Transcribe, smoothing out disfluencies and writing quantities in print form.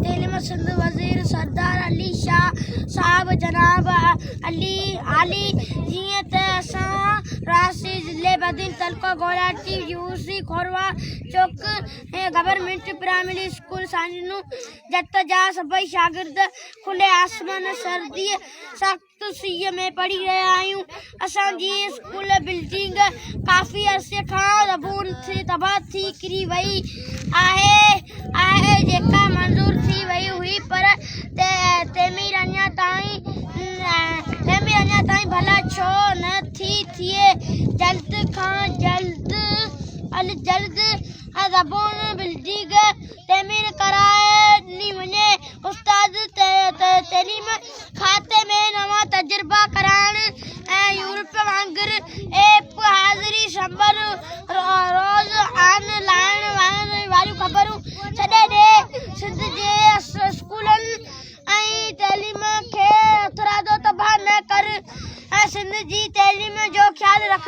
تعليم سنڌ وزير سردار علي شاهه صاحب جناب علي عالي جيئن ته اسان رهاسي ضلعي بدين تعلقو Golarchi U C Khorwah Chowk government primary school Sanjhno Jat جا سڀئي شاگرد کلي آسمان سرديء سخت سيء ۾ پڙهي رهيا آهيون. اسان جي اسڪول بلڊنگ ڪافي عرصي کان زبون ٿي تباهه ٿي ڪري وئي آهي آهي جيڪا منظور ٿي وئي هئي پر تعمير اڃا تائين تعمير اڃا تائين ڀلا ڇو نه ٿي ٿئي جلد کان جلد جلد زبون بلڊنگ تعمير ڪرائي ڏني وڃي. استاد تعليم کاتي ۾ نوان تجربا ڪرائڻ ۽ يورپ وانگر ايپ حاضري سنڀر روز آن لائن واريون خبرون ڇڏي ڏي. سنڌ جي اسڪولن ۽ تعليم کي هٿرادو تباهه نه ڪر ۽ سنڌ جي تعليم جو خيال رک.